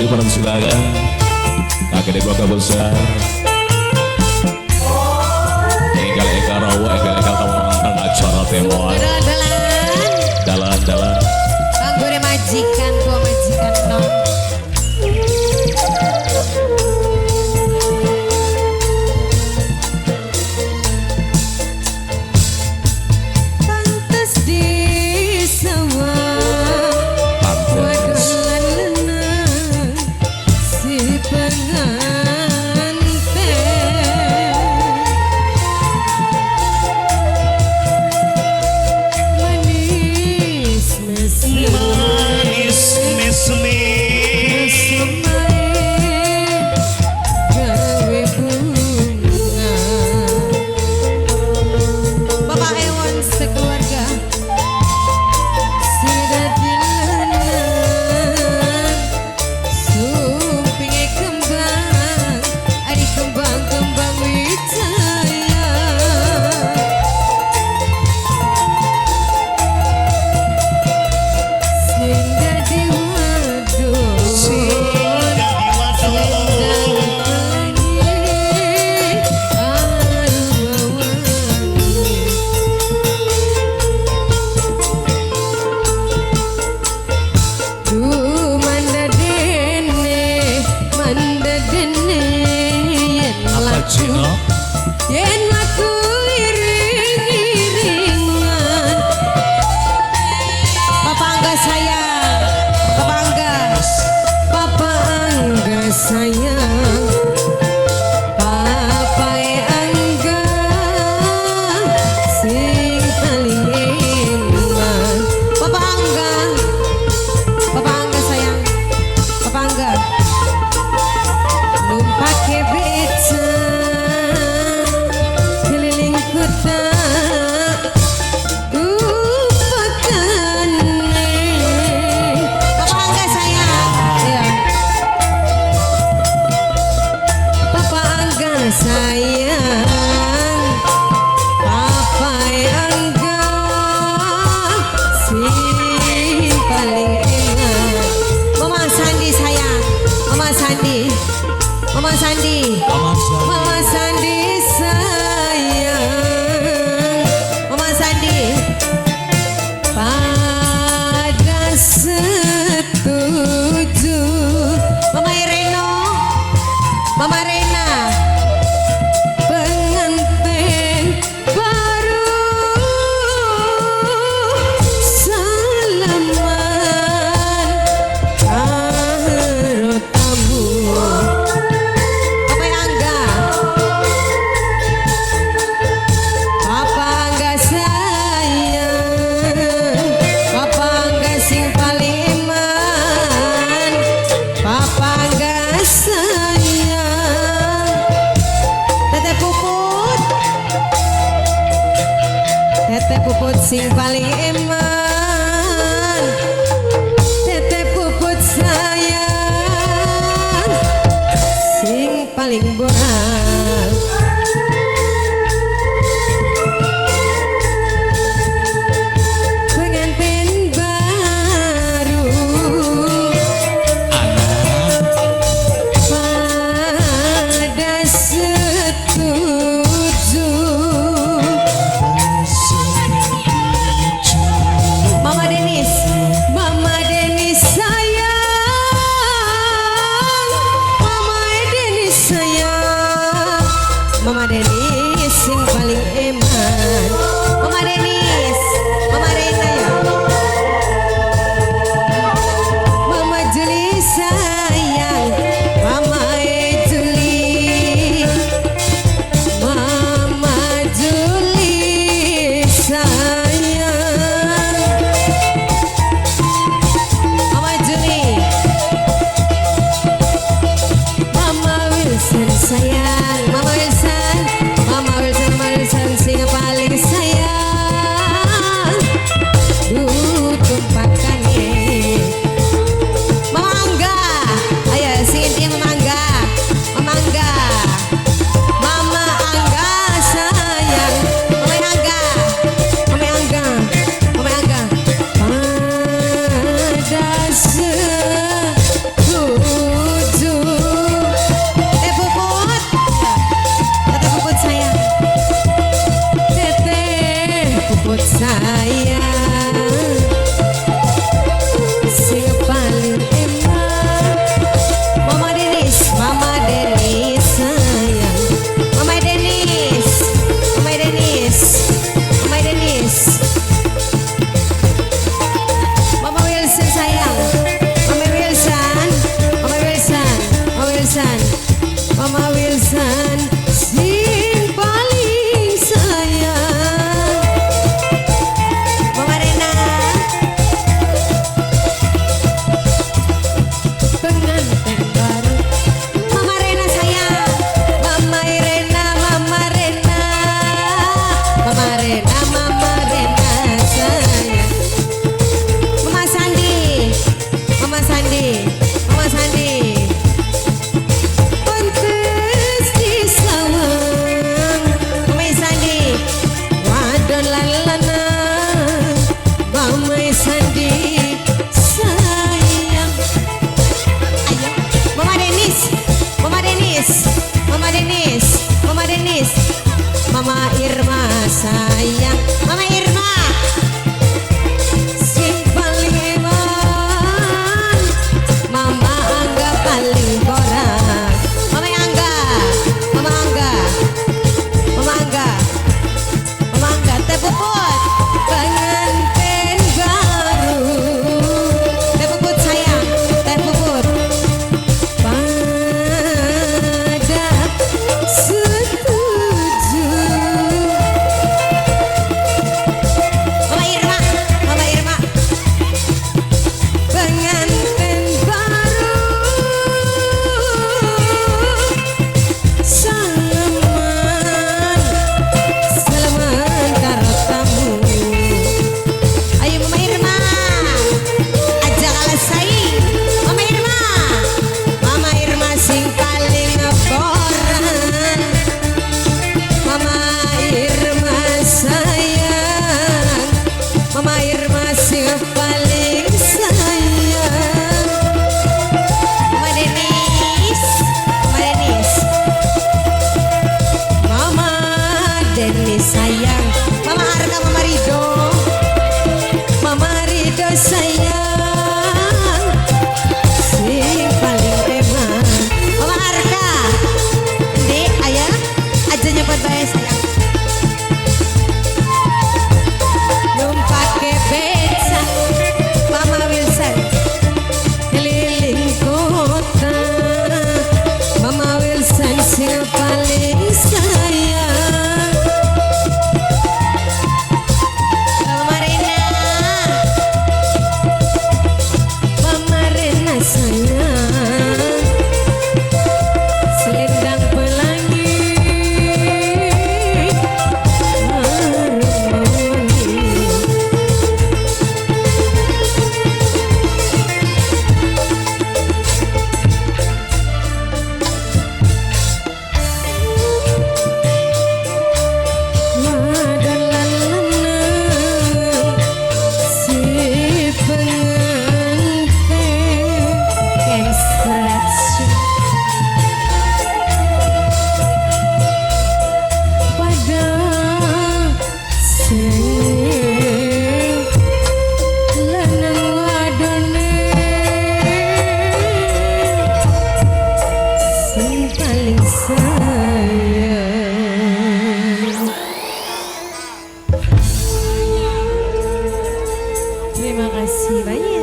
Dipersilakan kakek keluarga besar. Enggal enggal rawa, enggal enggal wonten acara temoan. Dalan dalan. Kanggone majikan tua majikan nom. Pantes di sawah. Pantes. Si pengantin manis mesem Manis mesme. Mesemae gawe bunga. Bapak Ewon sekeluarga sudah dilenang sumpinge kembang ari kembang kembang wijaya sing dadi wadon Sing dadi wadon. Apa Cino? Yen laku iring-iringan. Papa Angga sayang, Papa Angga, Papa Angga sayang, Papa Angga sing paling eman. Papa Angga, Papa Angga sayang, Papa Angga numpake beca keliling kota upakane. Papa Angga sayang, ya. Papa Angga sayang, Papa Angga sing paling enak. Mama Sandi sayang, Mama Sandi, Mama Sandi, Mama Sandi. Mama Sandi sayang, Mama Sandi pada setuju. Mama Ireno, Mama Rena pengantin baru salaman karo tamu. Papa Angga, Papa Angga sayang, Papa Angga sing paling eman, Papa Angga sayang. Teteh Puput, Teteh Puput sing paling eman, Teteh Puput sayang, sing paling borak. Pengantin baru Anak pada setuju. Mama Denis, Mama Denis sayang, Mama Denis sayang. Puput sayang, sing paling eman. Mama Denis, Mama Denis sayang, Mama Denis, Mama Denis, Mama Denis, Mama Wilson sayang, Mama Wilson, Mama Wilson, Mama Wilson, Mama Wilson, sing paling sayang. Mama Rena, pengantin baru. Mama Rena sayang, Mama Irena, Mama Rena, Mama Rena, Mama Rena sayang. Mama Sandi, Mama Sandi, Mama Sandi. Pantes disawang, Mama Sandi, wadon lan lanang, Mama Sandi sayang. Ayo, Mama Denis, Mama Denis, Mama Denis, Mama Denis, Mama Irma sayang, Mama Irma, sing paling eman, Mama Angga paling borak, Mama Angga, Mama Angga, Mama Angga, Mama Angga, Teh Puput, pengantin baru, Teh Puput sayang, Teh Puput, pada setuju. Mama Irma, Mama Irma, pengantin baru, salaman, salaman karo tamu. Ayo Mama Irma, aja kalah saing. Mama Irma, Mama Irma sing paling ngeboran. Mama Irma sayang, Mama Irma sing paling sayang. Mama Denis, Mama Denis, Mama Denis sayang, Mama Arka, Mama Rido, Mama Rido sayang, sing paling eman. Mama Arka, Dek, ayah, aja nyepet bae sayang. Numpake becak, Mama Wilson, keliling kota. Mama Wilson sing paling sayang. Mama Rena, Mama Rena sayang, selendang pelangi harmoni. Wadon lan lanang si pengantin Production pada sing lanang wadone sing paling sayang. Terima kasih banyak.